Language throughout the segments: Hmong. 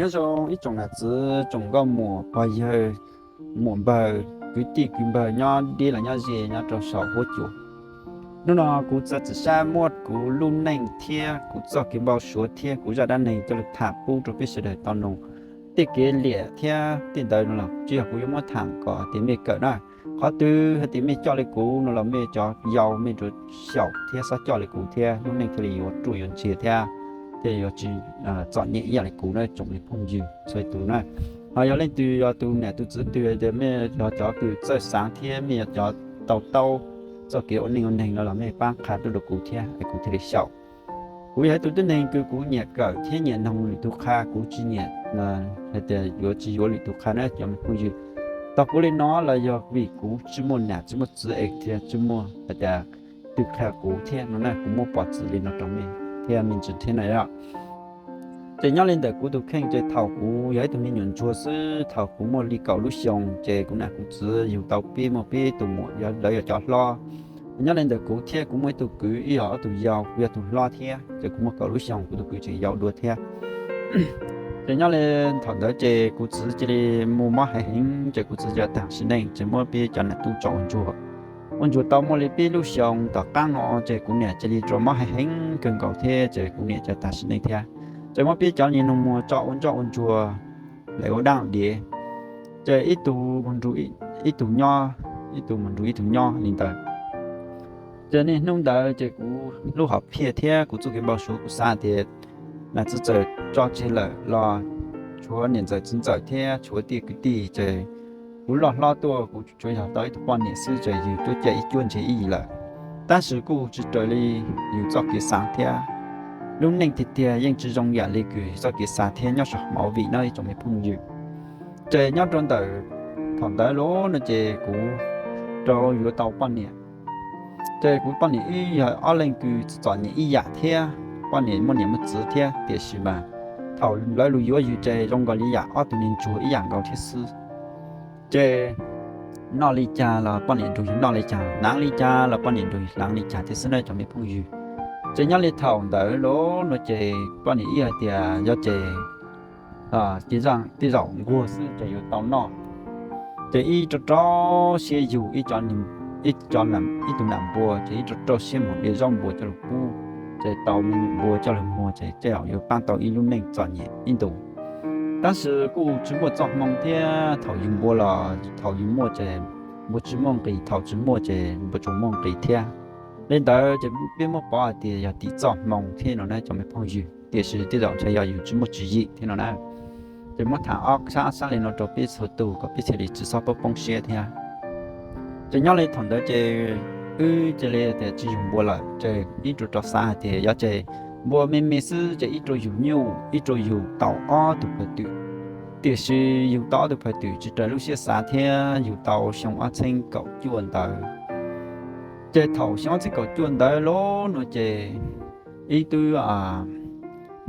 Nyob zoo ib tsoom nam txiv tsoom nkauj muam pog yawg, muam npawg, kwv tij kwv npawg nyob deb los nyob ze nyob rau saum huab cua. Hnub no kuv txiav txim siab muab kuv lub neej thiab kuv txoj kev npau suav thiab kuv zaj dab neeg coj los tham pub rau peb sawv daws tau noog. Tej kev liam thiab tej ntawd no los tsis yog kuv yuav muab tham kom tias mej kawm na. Qhov twg hais tias mej coj li kuv no los mej cov yau mej rov xyaum thiab xob coj li kuv thiab lub neej thiaj li yuav ruaj yuav ntsiag thiab thiaj yuav tsis txom nyem ib yam li kuv na tsoom phooj ywg txhua tus na. Ho yog leej twg yog tus nam tus txiv twg tias mej yog cov kws txawj xaav thiab mej yog cov tau taub txoj kev ua neej ua neeg no los mej pab qha tuaj rau kuv thiab es kuv thiaj li xyaum. Kuv yog ib tug tib neeg kws kuv nyiam kawm thiab nyiam noog lwm tus qha, kuv tsis nyiam hais tias yuav tsis yuav lwm tus qha na cov phooj ywg. Tau kuv li no los yog vim kuv tsis muaj nam tsis muaj txiv es thiaj tsis muaj hais tias twg qha kuv thiab no na, kuv muab pov txwv li no rau mej thiab me ntsis thiab na yom. Ces nyob li ntawm kuv tus kheej ces thaum kuv yog ib tug me nyuam ntsuag xwb, thaum kuv muaj li kaum lub xyoo ces kuv nam kuv txiv yug tau peb, muaj peb tus muam, lawv yog cov hlob. Nyob li ntawm kuv thiab kuv muaj ib tug kwv ib yog ob tug yau, kuv yog tus hlob thiab ces kuv muaj kaum lub xyoo, kuv tus kwv tseem yau dua thiab. Ces nyob li thaum ntawd ces kuv txiv cia li mus mob heev heev ces kuv txiv cia li tag sim neej, ces muab peb cov nam tub tso ua ntsuag. Ua ntsuag tau muaj li peb lub xyoo tom qaab no ces kuv niam cia li rua mob heev heev kawg nkaus thiab ces kuv niam cia li tag sim neej thiab. Ces muab peb cov niag noog muag tso ua ntsoj ua ntsuag, lawv ua dab ua diav, ces ib tug mus nrug ib tug nyob, ib tug mus nrug ib tug nyob li ntawd. Ces niaj hnub ntawd ces kuv lub hom phiaj thiab kuv txoj kev npau suav kuv xav tias nam txiv txawm tso tseg lawm los tshuav niam ntxawm txiv ntxawm thiab tshuav tej kwv tij ces kuv loj hlob tuaj kuv tsuas yog tau ib tug poj niam xwb ces yus tuaj caij ib cuab ntseg ib yig lawm. Tab sis kuj tsis raws li yus txoj kev xav thiab. Lub neej tiag tiag yeej tsis zoo yam li kws txoj kev xav thiab nyob saum hauv vim no ib tsoom me phooj ywg. Ces nyob rau ntawm thaum ntawd los no ces kuv rov yuav tau poj niam. Ces kuv poj niam ib yog ob leeg kws txom nyem ib yam thiab, poj niam muaj niam muaj txiv thiab, tiam sis mas thaum lawv lug yuav yus ces zoo nkaus li yam ob tug niag ntsuag ib yam nkaus thiab xwb. Ces noj li cas los poj niam nrug yus noj li cas, hlaav li cas los poj niam nrug yus hlaav li cas thiab xwb na cov me phooj ywg. Ces nyob li thaum ntawd los no ces poj niam ib hais tias yog ces tej zaum nquag xwb ces yuav tau noj. Ces ib rau rau siab yug ib co, ib tug nam npua ces ib rau rau siab mus de zaub npua coj lug pub, ces tau me nyuam npua coj lug muag ces tej zaum yuav paab tau ib lub neej txom nyem ib ntus. Tab sis kuj tsis muaj txoj hmoo thiab, thaum yug npua los thaum yug muaj ces npua tsis muaj nqis, thaum tsis muaj ces npua tsuas muaj nqis thiab. Li ntawd ces peb muab pov hais tias yog tim txoj hmoo thiab no na cov me phooj ywg, tiam sis tej zaum ntshe yog yus tsis muaj tswv yim thiab no na. Ces muab tham ob sab ob sab li no rau peb txhua tus kom peb thiaj li tsis txhob poob poob siab thiab. Ces nyob li thaum ntawd ces wb cia li tias tsis yug npua lawm ces ib rau rau xav hais tias yog ces npua me me xwb ces ib rau yug nyuj ib rau yug tau ob tug phawj twm. Tiam sis yug tau ob tug phawj twm tsis raws lub siab xav thiab, yug tau xyoo ob txheeb kaum cuaj ntawd. Ces thaum xyoo ob txheeb kaum cuaj ntawd los no ces ib tug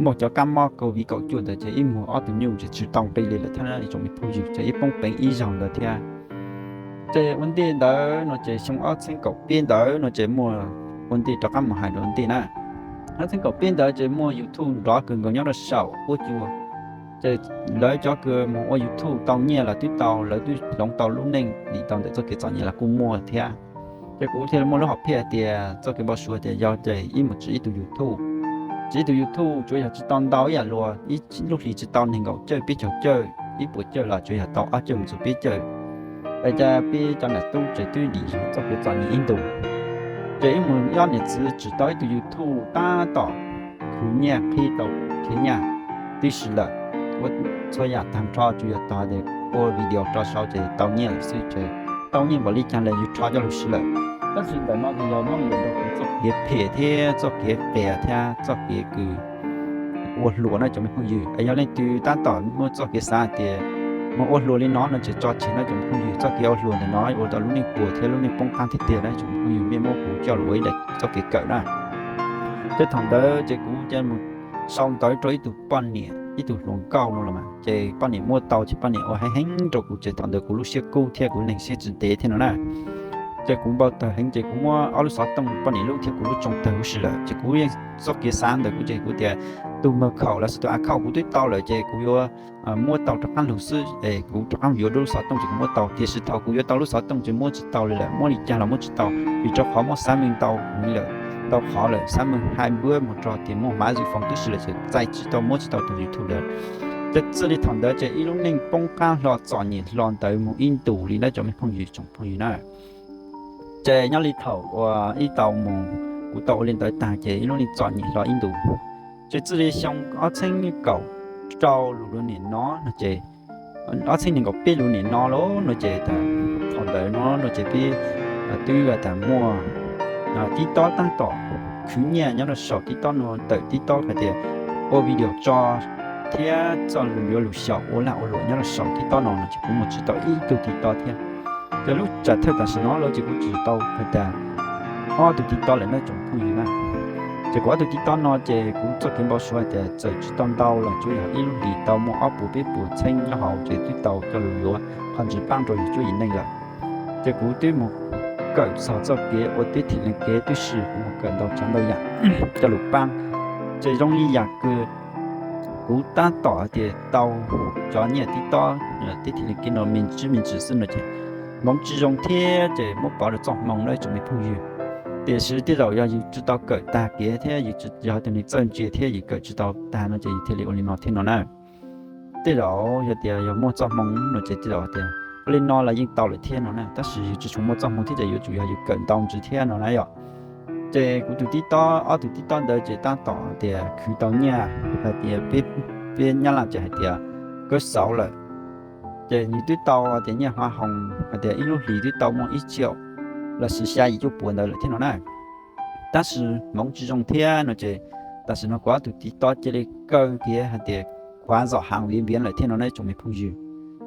muaj cov kab mob COVID kaum cuaj ntawd ces ib muag ob tug nyuj ces tsis tau nqi li lawm thiab ib tsoom me phooj ywg, ces ib poob peev ib zaug ntawd thiab. Ces ua ntej ntawd no ces xyoo ob txheeb kaum peb ntawd no ces muaj ua ntej rov qab mus hais rau ua ntej na. Ob txheeb kaum peb ntawd ces muaj YouTube nrov kawg nkaus nyob rau saum huab cua. Ces lawv cov kws mus ua YouTube tau nyiaj los twb tau, lawv twb hloov tau lub neej dim tau ntawm txoj kev txom nyem los kuj muaj thiab. Ces kuv thiaj li muaj lub hom phiaj hais tias txoj kev npau suav tias yog ces ib mus tsim ib tug YouTube. Tsim ib tug YouTube tsuav yog tsis tau ntau ib yam luag, ib lub hlis tsis tau nees nkaum cawj peb caug cawj ib puas cawj los tsuav yog tau ob cawj mus txug peb cawj. Es cas peb cov nam tub ces twb dim txoj kev txom nyem ib ntus. Ces ib mus ob niam txiv tsim tau ib tug YouTube tab tom khwv nyiaj qhib tau khiav nyiaj tib si lawm. Ua txhua yam tag nrho tsuas yog tog ua video rau saud ces tau nyiaj lawm xwb ces tau nyiaj npaum li cas los yus rho coj lug siv lawm. Tab sis ntawm no ces yog muab lwm rau txoj kev phem thiab txoj kev qias thiab txoj kev kws ua hluas na cov me phooj ywg. Es yog leej twg tab tom muaj txoj kev xav hais tias mus ua hluas li no no ces tso tseg na cov me phooj ywg. Txoj kev ua hluas ntawm no ua rau lub neej puas thiab lub neej poob qab tiag tiag na cov me phooj ywg. Mej muab kuv coj lug ua ib daim txoj kev kawm na. Ces thaum ntawd ces kuv cia mus sau ntawv rau ib tug poj niam ib tug hluas nkauj no los mas ces poj niam muab tau ces poj niam ua heev heev rau kuv ces thaum ntawd kuv lub siab kub thiab kuv neeg siab tsis ntev thiab no na. Ces kuv npau taws heev ces kuv muab ob lub xov tooj poj niam lub thiab kuv lub tsoo tawg huv si lawm. Ces kuv yeej txoj kev xav ntawm kuv ces kuv tias tus mật khẩu lossis tus account kuv twb tau lawm ces kuv yuav muab tau rov qab lug xwb es kuv rov qab yuav dua lub xov tooj ces kuv muab tau. Tiam sis thaum kuv yuav tau lub xov tooj ces muab tsis tau li lawm, muab li cas los muab tsis tau, vim rau qhov muab xác minh tau li lawm, tau qhov lawm, xác minh hai bước mus rau tias muaj mã dự phòng tib si lawm ces txais tsis tau, muab tsis tau tus YouTube lawm. Ces txij li thaum ntawd ces ib lub neej poob qab hlo txom nyem hlo ntawd mus ib ntus li na cov me phooj ywg tsoom phooj ywg na. Ces nyob li thaum uas ib tau mus, kuv tau ua li ntawd tag ces ib lub neej txom nyem hlo ib ntus. Ces txij li xyoo ob txheeb kaum rau lug rau niaj no no ces, ob txheeb nees nkaum peb lug niaj no lawm no ces thaum ntawd no no ces peb twb tas muaj TikTok tab tom khwv nyiaj nyob rau saum TikTok no, tawm TikTok hais tias ua video tso thiab txoj lus yuav lus xyaum ua lag ua luam nyob rau saum TikTok no no ces kuv mus tsis tau ib tug TikTok thiab. Ces lub tsam thawj tam sim no lawm ces kuv tsis tau hais tias ob tug TikTok lawm na tsoom phooj ywg na. Ces kuv ob tug TikTok no ces kuv txoj kev npau suav hais tias txawm tsis tau ntau los tsuas yog ib lub hlis tau muaj ob puas peb puas txheeb nyob hauv ces twb tau coj lug yuav qhov ntsis paab rau yug cuab yim neej lawm. Ces kuv twb mus kawm txog txoj kev ua teb thim leej kev tib si, kuv mus kawm ntau tsav ntau yam coj lug paab. Ces zoo li yam kws kuv tab tom hais tias tau cov nyiaj TikTok teb thim leej kev no me ntsis me ntsis xwb no ces hmoov tsis zoo thiab ces muab pov rau txoj hmoo na tsoom me phooj ywg. Tiam sis tej zaum yog yus tsis tau kawm tag kev thiab yus tsis yog tus neeg txawj ntse thiab yus kawm tsis tau tag no ces yus thiaj li ua li no thiab no na. Tej zaum yog tias yog muaj txoj hmoo no ces tej zaum tias ua li no los yeej tau lawm thiab no na, tab sis yus tsis tshua muaj txoj hmoo thiab ces yuav tsum yog yus kawm ntau ntsis thiab no na yom. Ces kuv tus TikTok, ob tug TikTok ntawd ces tab tom tias khwv tau nyiaj hais tias peb, peb Nyab Laj ces hais tias kawg xauv lawm. Ces nws twb tau tias nyiaj hoa hồng hais tias ib lub hlis twb tau muaj ib triệu lossis xya yim cuaj puas ntawd lawm thiab no na. Tab sis hmoov tsis zoo thiab no ces tam sim no kuv ob tug TikTok cia li kawg kiag hais tias khóa dò hàng miễn phí lawm thiab no na ib tsoom me phooj ywg.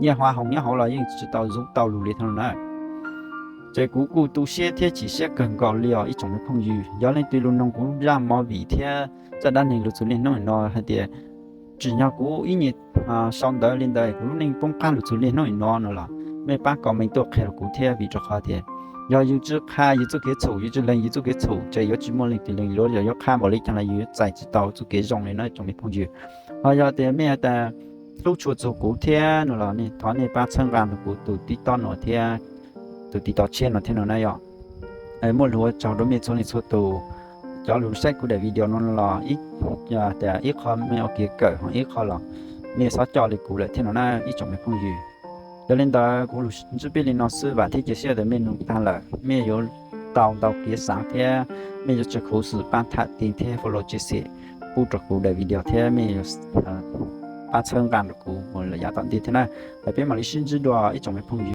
Nyiaj hoa hồng nyob hauv los yeej tsis tau zuv tau lug li thiab no na. Ces kuv kuj tu siab thiab chim siab kawg nkaus li os ib tsoom me phooj ywg. Yog leej twg lug noog kuv zaj movie thiab zaj dab neeg lug txug niaj hnub no hais tias tsim nyog kuv ib nyuag sau ntawv li ntawd kuv lub neej poob qab lug txug niaj hnub no no los mej pab comment tuaj qhia rau kuv thiab, vim rau qhov tias yog yus tsis qha yus txuj kev txhum, yus tsis lees yus txuj kev txhum ces yuav tsis muaj leej twg lees yuav, yog yuav qha npaum li cas los yus yuav txais tsis tau txuj kev zoo li no tsoom me phooj ywg. Ho yog tias mej has tas hlub tshua txug kuv thiab no los nej thov nej pab txhawb nqa rau kuv tus TikTok no thiab tus TikTok tshiab no thiab no na yom. Muaj lus ua tsaug rau mej txhua leej txhua tus cov lug saib kuv daim video no los ib qho mej ua kev kawm ho ib qho los mej xob coj li kuv lawm thiab no na ib tsoom me phooj ywg. Yog li ntawd kuv lug ntsib peb li no xwb, vam thiab cia siab tias mej nug tag lawm mej yuav tau ntau kev xaav thiab mej yuav tsum khuv xim pab tham ti thiab follow chia sẻ pub rau kuv daim video thiab mej yuav pab txhawb nqa rau kuv mus lawm yav tom ntej thiab na. Peb mam li sib ntsib dua ib tsoom me phooj ywg.